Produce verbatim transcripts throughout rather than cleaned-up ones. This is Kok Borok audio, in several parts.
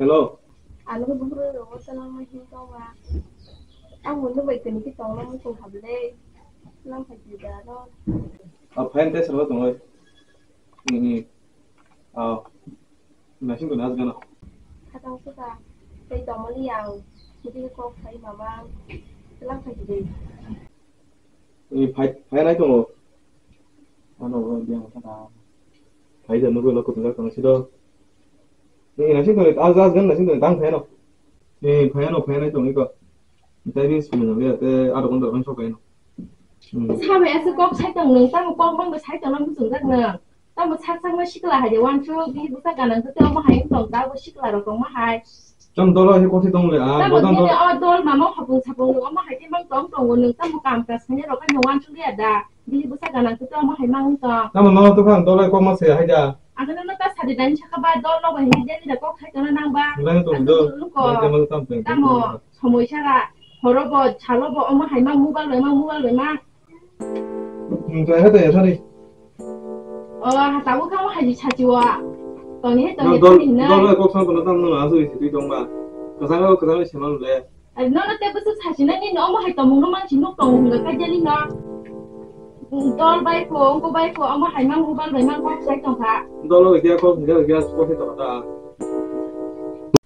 Hello. Ano buhuru rogo tala ma hin tong ba. Ang munu bai tini ki tong na muchung hablei. Lang phaji da no. A phain te salo tong oi. Ni ni. A. Nasing ko nas gana. Khatang suka. Tei tong mali yang. Mudi ko khai mama. Lang phaji dei. Ni phai phai nai tongo. Ano o dia kata. Phai da nugo lo kutu kang sido. Ni nasi tongo, az az gan nasi tongo, tang phai no. Ni phai no phai nai tongo iko. Tei bi sumi no le te aro kon da kon sok phai no. Sabai ase kok sai tong nung tamo kok mang sai tong nang sung jak nang. Tamo sak sak ma sikla hai de wan chu bi busa ganang te omo hai tong ta bo sikla rok tong ma hai. Tamo dolo he kothi tong le a. Tamo bodam dini dolo. O dol mama hapung sapung omo hai te mang tong tong nung tamo kam kas ne rok no wan chu ya da. Bi busa ganang te omo hai mang tong. Tamo no to khang dolo kok ma se hai da. Ang no ta sadi dan saka ba dol no ba hi de ni da kok hai tong nang ba. Nang to do. Tamo. Somoi sara, horo bo, salo bo, omo hai ma mobile bai ma, mobile bai ma. Nwng try khe tong ya sari. O, ha tabuk kha omo hai di sachi wa. Toni he toni Dol, thani hinai. Dol bai kok sang kono tang nwng asuk isi twi tong ba. Kwchang kwchang se man le. Ai, nono te bwswk sachi nai nini omo hai tongmung no manchi nuk tongo hwnga kha jeli no. Dol bai pho, wngko bai pho, omo hai ma mobile bai ma kok sai tong kha. Dol bai khe kok hwnga khe kok sai tong kha.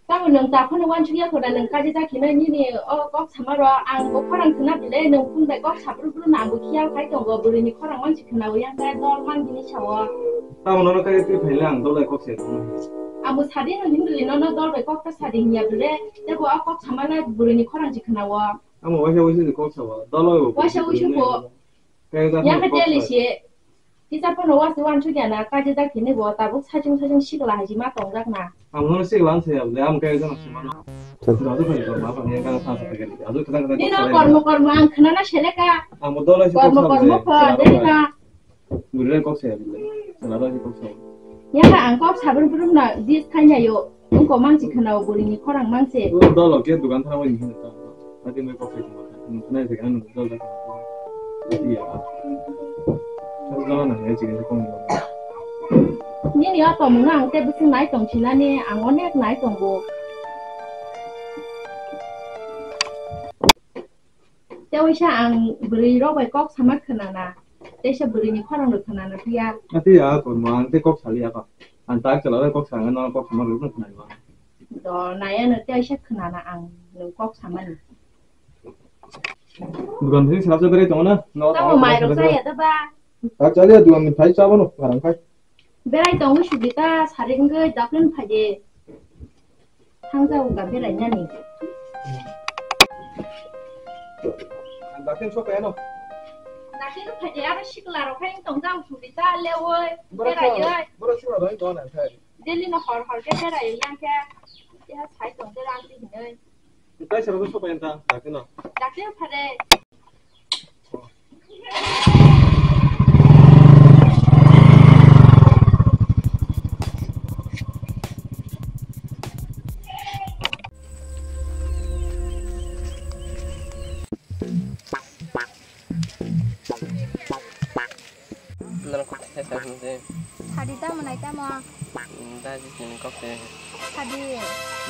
Tamo nwng ta phano uansukya kho da, nwng kaisa khe nai nini o kok sama rw, ang bo khorang khna bile, nwng phone bai kok sabrw brw no ang bo khiya khai tongo, bwrwi ni khorang mansi khna o yang khe dol man bini sa o. Tamo nono kaiya twi phaile ang dol bai kok se tongno. Ang bo sadi no hin bile nono dol bai kok ta sadi hinya bile, tebo o kok sama na bwrwi ni khorang si khna o. Amo waisa waisa kok sa o, dol bai bo. Waisa waisa bo. Kaiya da Yang phano khe kok teli sa. Si. Teacher phano uansuk uansuk ya na, kaisa jak tini bo tabuk saichung saichung sikla hai si ma tongjak na. Ang nono sikla ang saya, bole ang kaya jana sima no. Jadu kaya jana, apa ni kaya sa sa kaya. Jadu kaya kaya. Nino kormo kormo ang khna na seleka. Ang mo dole si kormo kormo pha, dele na. Gurire kok saya bole. Sana dole si kok saya. Ya na ang kok sabun brum na dis thanya yo. Wngkok mangsi khwnao bwrwini khorang mangse. O dolo khe dukan thangwi hinwi ta. Ati mai kok sai tongma. Nuknai se kan dol da. Ati ya. Dol na ya chini kong. Nini o tomungno ang tei bwswk nai tong sinani, ang onek nai tongo. Tei waisa ang bwrwi rok bai kok sama khwnana, teisa bwrwini khorang rok khwnana phiya. Ati ya, kormo ang tei kok saliya ba. Ang tak chala bai kok sanga no kok sama rok khwnai ba. Do naya no tei waisa khwnana ang nwng kok samani. Dukan thani salsa berai tongo na? No, tamo mai rok chaya da ba? Tak chaliya dukan ni phai chabo no, parang phai. Berai tongo Subita, sari wngwi daklin phaide. Thangjago ka berai nani. Daklin sok kaya no? Daklin phaide aro sikla rok khai tong jang Subita lewi. Berai oi. Borok sikla rok khai tong na khai. Daily no hor hor ke berai yang ke. Ya sai tong de rang di hinoi. Kaisa rok sok kaya ta, daklin no. Daklin phade. Nono kok thai sa hwnse. Sadi tamo nai tamo? Daji sini kok se. Sadi.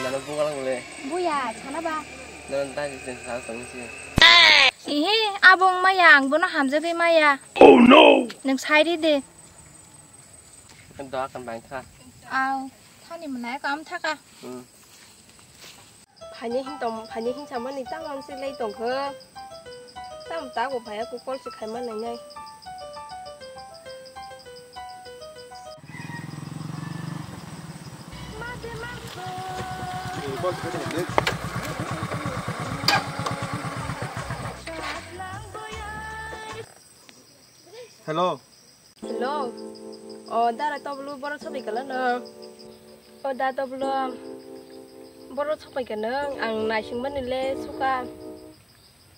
Nono bugal gule. Buya, sana ba? Nono daji sini sa tong se. Ihi, abo wng maya, ang bono hamjagwi maya. Oh no! Nwng sai ri de. Do akan bai tha. Aw, thani mwnai kam thaka. Hmm. Phaini hintong, phaini hinsamani tamo ang se lai tongkho. Tamo tago phaiya kho call se khaima nainai. Hello. Hello. O dara tobulu borok sobai kala no. O da tobulu borok sobai kano ang naising mani le suka.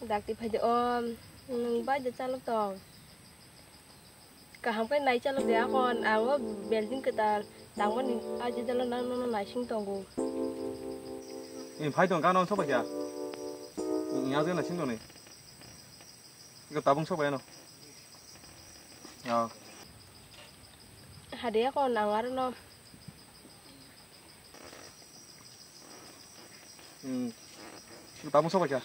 Dakti phaidi o nwng bai de chalok tong. Kaham khe nai chalok de akon ang o building kwtal tangmani aji dalo nang nono naising tongo. Ni phai tong kano sobai kya. Ni aji naising tong ni. Iko tabung sok bayano. Ya. Hade ya kon ang aro no. Hmm. Tabuk sobai kha.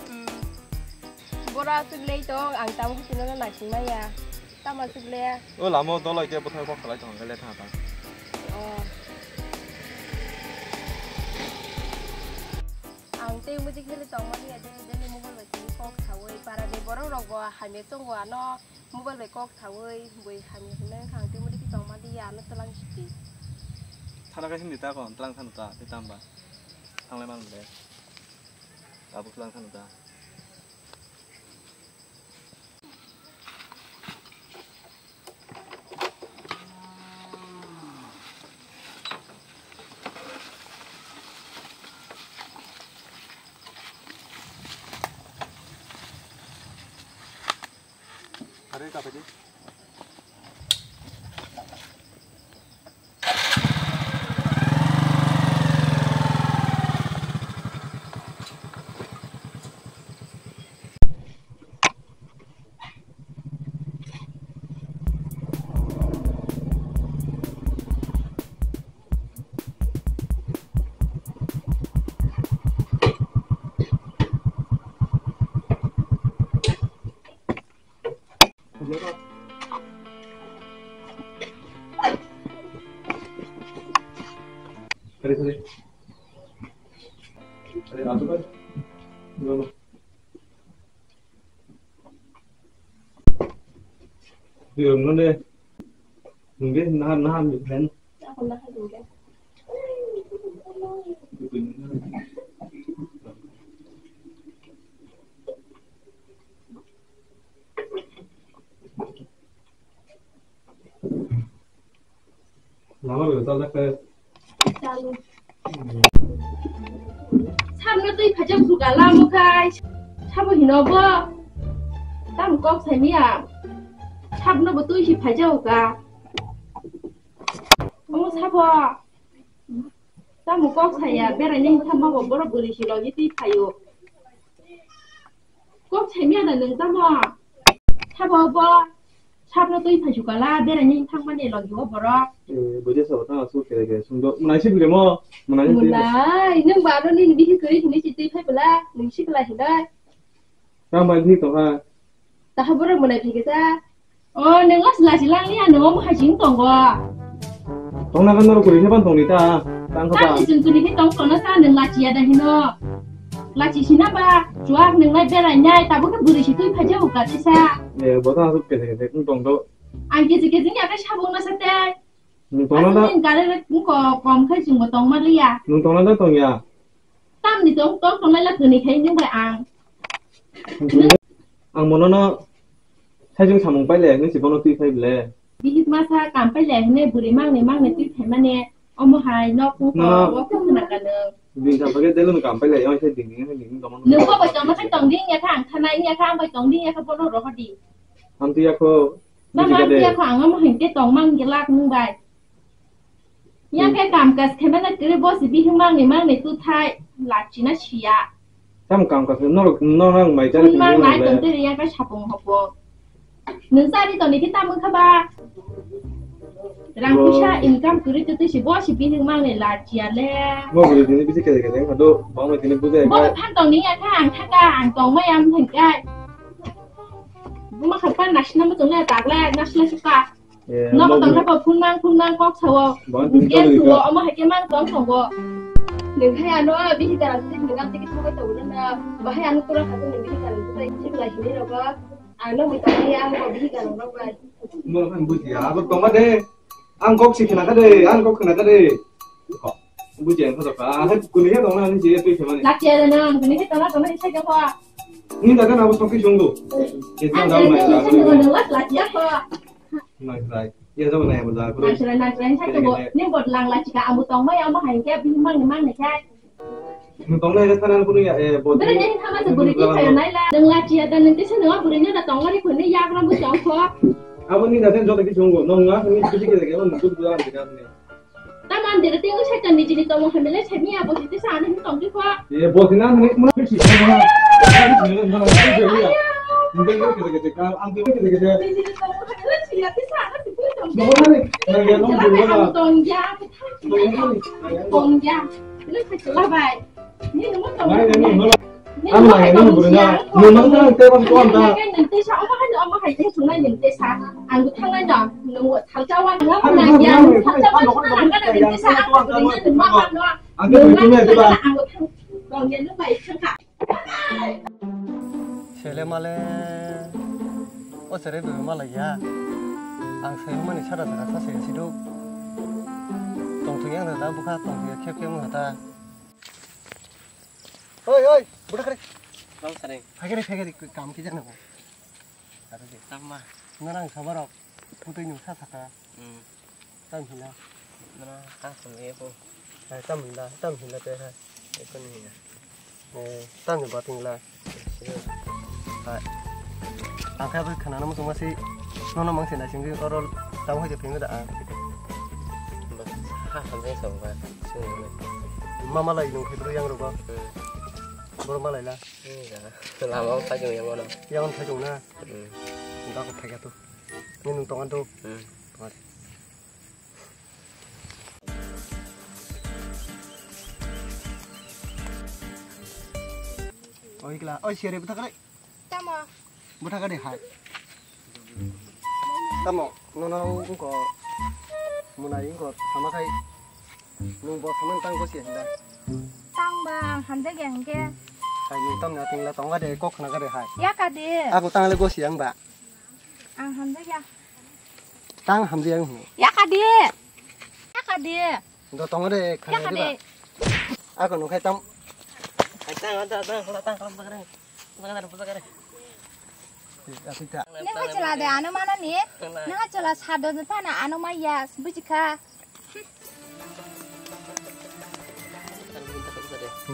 Hmm. Bora aswk lei tong, ang tamo khe tino naising maya. Tamo aswk le? O lama o dolai khe bwthai kok salai tong, hwnkhai le thang thang. Oh. Ang tei muji khe le tong mani ya, jeni jeni mobile bai tini kok saui, para de borok rok bo hamya tongo ano. Mobile bai kok saui bui hamya hwnwi wngkha, ang tei muitu tongma liya, ano twlang sidi. Thana khe hindi ta kon, twlang thano ta, tei tamba. Thanglai man de. Abo twlang thano ta. Are ka pedi. Sorry, sorry. Sorry, atu kai. Dilo. Dilo, nune. Nungge, nahan, nahan, friend. Lama bai chajak khe. Chalu. Sabno twi phaijak suka lamo khai. Sabo hino bo. Tam kok saimia. Sabno bo twi si phaijak ka. Omo sabo. Tamo kok saya, berai ni thangma bo borok bwrwi si logi twi phaio. Kok saimya da nwng tamo? Sabo bo, sabno twi phai sukala, berai ni thangmani logi o borok. Eh, bwdya sabo tang asuk kere kere sungdo. Mwnai si bwrwi mo, mwnai si. Mwnai, nwng ba aro nini bihi kwrwi hwnwi si twi phai bwla, nwng si bwla hinai. Tang bai bihik tongkha. Taha borok mwnai phikisa. O, nwng o sila sila wngya, nwng omo hai sing tongo. Tongna khe norok kwrwi khe ban tongdi ta. Tang khe ta. Tang ni chwng kwrwi khe tong kono ta, nwng lachiya da hino. Lachi sina ba, chuak nwng nai berai nai, tabuk khe bwrwi si twi phai jago ka tisa. Eh, bo ta asuk kese kese wng tong do. Ang kese kese wngya khe sabuk na sa tei. Nwng tongna da. Aswk ni gari rok wngkha kom khai chwngbo tongma liya. Nwng tongna da tongya. Tamni tong tong tongnai la kwni khai nwng bai ang. Ang mono no saichung samung paile hinwi si bono twi phai ble. Bihik masa kam paile hinwi bwrwi mangni mangni twi phai mani omo hai nok wngkha. No. Wok wngkha na ka nwng. Din sa bagwi delu no kam paile yang sai din din din din tongma. Nwng bo bai tongma khai tong di wngya kha ang thana wngya kha ang bai tong di wngya kha bono rohor di. Hamtwi yakho. Tamo ang yakho ang omo hinkhe tongmang gelak nwng bai. Yang khe kam kaj khe mano kwrwi bosi bihik mangni mangni tu thai lachina siya. Tamo kam kaj khe norok norok mai jani. Nwng mang nai tong twi yang khe sapung hopo. Nwng chari toni khe tamo kha ba. Rang puisa income kwrwi tu twi si bosi bihik mangni lachiya le. Mo bwrwi tini bisi kede kede wngkha do bangma tini bujai. Bo phan tong ni ya kha ang thaka ang tong mai am thang kai. Buma kha pan nasina mo tong le tak le nasla suka. Eh, no mo tong bini kha phun mang phun mang kok sao. Bang tini game kali suo ka. Omo hai ke mang tong songo. Nung hai ano bihi garam tik nung am tik thok to na. Bahai ano pura kha nung bihi garam tik lai lai hini ro ba. Ano mo tong ni ang mo bihi garam ro ba. Mo kan buji ya, abo tong ma de. Ang kok si khna kha de, ang kok khna kha de. Buji ang kha ka. Ang kuni he tong na ni je tui khmani. Lak ya na, kuni he tong na tong na sai ka pa. Ni da na abo sok ki jongdo. Ke ta dal mai la. Lak ya pa. Nai rai. Ya jabo nai abo da. Nai rai, nai rai, sai to bo. Ni bot lang la chika amu tong mai amu hai ke bi mang ni mang ni kai. Nung tong nai re thana kunu ya, eh, bo. Bere ni thama se buri ki khayo nai la. Nung la chia da nung kisa nung buri ni da tong ri khun ni yak ram bu tong kho. Abo ni nasen joto kisu wngo. Nong nga ni kisi kisa kisa nong kudu kudu ang kisa ni. Tamo ang dere tengwi sai tong nijini tongmung hamya le semi abo site sa ani tong di kho. Ye bo kina ni muna kisi kisa kisa. Nijini tongmung hamya le semi abo site sa ani tong di kho. Bo na ni na ya nong kudu kudu. Tong ya. Ini kecil lah, bai. Ang nang nang buri na. Nung mang tang te bang tuan ta. Ang thang nai dong. Nung thang cha wan. Ang thang nai dong. Ang thang cha wan. Ang thang nai dong. Ang thang nai dong. Ang thang nai dong. Sele male. O sere be mala ya. Ang sele mani sara sara sa se sidu. Tong thung yang da bukha tong thung ya khep khep mo ta. Oi, oi, budak kare. Bang sare. Phagere, phagere, kam ki jana ko. Tama. Ngarang sabarok, putui nung sa saka. Hmm. Tam hila. Mana ha sum e ko. Hai, tam hila, tam hila te ha. Eko ni hila. Eh, tam ni bating la. Hai. Ang kha bai khana namu suma si. Nono mang se na sing oro tam hoi je phim da ang. Bas, ha, ha, bai sa ba. Sini. Mama lai nung khidru yang rogo. Hmm. Boro malai la. Lama o phai chong yang ono. Yang phai chong na. Hmm. Ga ko phai ga to. Ni nung tongan to. Hmm. Oi kla, oi sere buta kare. Tamo. Buta kare hai. Tamo, nono ungko munai ungko sama kai. Nung bo samani tang gosi hinda. Tang ba ang hamjakya hinkhe. Hai nung tamni ating la tonga de kok khna kare hai. Yaka de. Ako tang le gosi ang ba. Ang hamjakya. Tang hamjakya ang. Yaka de. Yaka de. Do tonga de khna de ba. Ako nung khai tam. Hai tang tang tang tang tang. Nang ha chwla de ano mano ni? Nang ha chwla sado de phano ano ma ya, bujikha.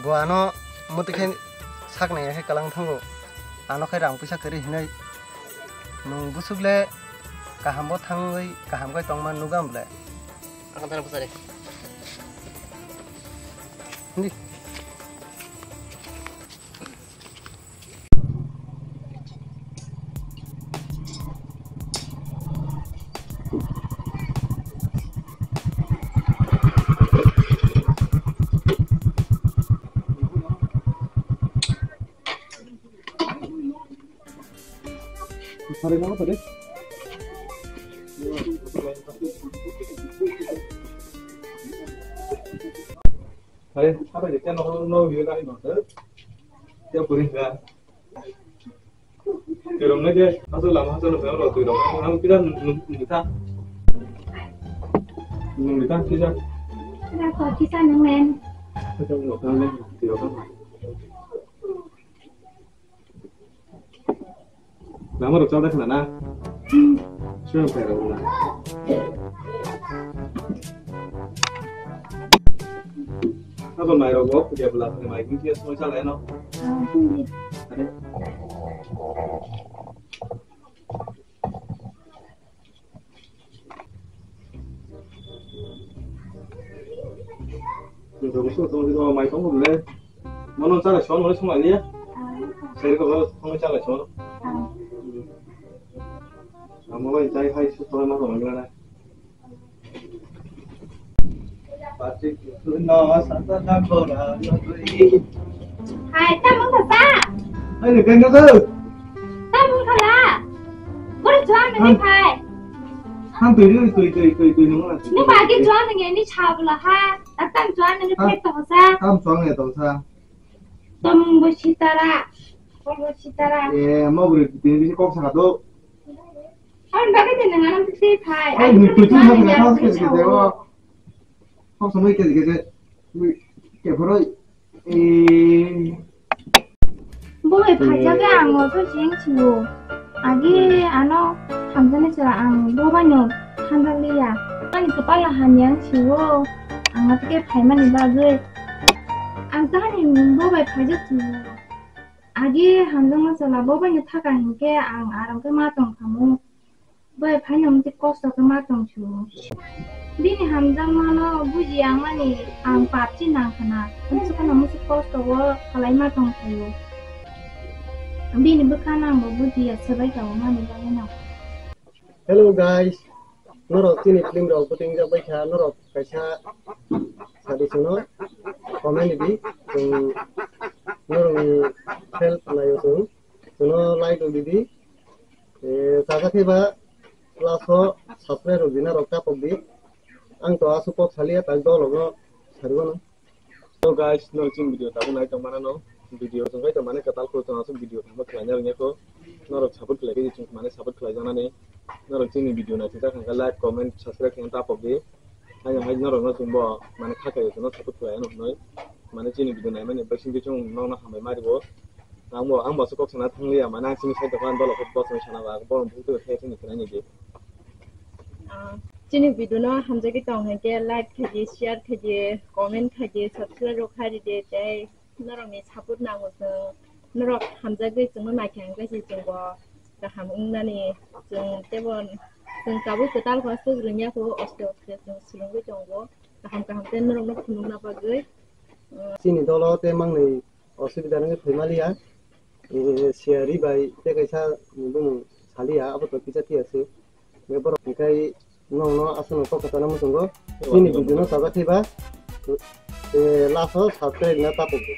Bo ano muti khe saknai khe kalang thango. Ano khe rang puisa kwrwi hinwi. Nung busuk le kaham bo thangwi kaham khe tongma nugo ang ble. Ang thana pusa de. Hindi. Hai, apa ya? Kan orang no view kan itu. Dia boleh enggak? Kerong aja, asal lama asal lama orang tuh dong. Orang kita minta, minta kita. Kita kok kita nemen. Kita nggak tahu nih, tidak tahu. Lama rok chada khna na? Sure, pero na. Abo mai rok bo, dia belas ni mai gungsi semua chala no. Ade. Mai tong le. Mono chala son wala song alia. Seri ko song chala son. Amo bai jai hai su to ma ko ngana. Hai, tamo wngkha sa? Hai, ni kanga sa? Tamo wngkha la? Bor juang ni khai. Han tui tui tui tui tui nung. Ni ba ki juang ni ni cha bula ha. Tam juang ni pek to sa. Tam juang ni to sa. Tam bo sitara. Bo sitara. Eh, mo buri tini bisi kok sa do. Ang bagwi de nang anam twi phai. Ai, ang twi twi phai, phai, ang kok samai khe khe khe khe phoro. Eh. Bo hai phai jaga ang ojo jeng siwo. Agi ano hamjani sara ang bo bai no thanjak liya. Ani kepala hanyang siwo. Ang atike phaimani bagwi. Ang tahani bo bai phaijak siwo. Agi hamjakma chwla bo bai no thaka hinkhe ang aram khe ma tong khamu. Bai phaino musi kosto khe ma tong su. Bini hamjakmano buji ang mani ang papchi nang khana. Musi kono musi kosto o khalai ma tong sayo. Bini bwkha nang bo buji ya sebai ka o mani bagwi nang. Hello guys, norok chini film rok bwtwi wngjak bai kha, norok kaisa sadi sono comment di, chwng norokni help naio chwng, chwngno like rw di di. Eh, chajakhe ba last o subscribe rok dina rok tapok di. Ang to aswk kok salia tak dolok no sarwano. So guys, no chini video tabuk nai tong manano. Video tong kai tong mane katal ko tong aswk video tong khlai na rwngya ko. Norok support khlai kai chung mane support khlai janani. Norok chini video nai chajak hangka like, comment, subscribe khe tapok di. Ang hai norok no chwngbo mane kha khe no support khlai ano hwnwi. Mane chini video nai mani bai sing chung no no hambai mari bo. Ang bo, ang bo kok sana thang liya mane ang chini side ko ang dolok ko sana ba bo bung tu khe chini khlai ni di. Ah, chini video no hamjagwi tong hwnkhe like khaidi, share khaidi, comment khaidi, subscribe rok khaidi tei norokni support nango chwng. Norok hamjagwi chwngno naikha hwnkhe se chwngbo kaham wngnani chwng teibo chwng tabuk kwtal kha swk rwngya kho oste oste chwng swrwngwi tongo. Kaham kaham tei norokno phunukna bagwi. Chini dolo tei mangnwi osubida wngwi phaimaliya. Eh, siyari bai tei kaisa bumung saliya, abo to kisa tiya se. Borok hwnkhe nokno aswkno kok kwchana muchungo. Chini video no chajak khe ba, eh, last o subscribe na tapok di.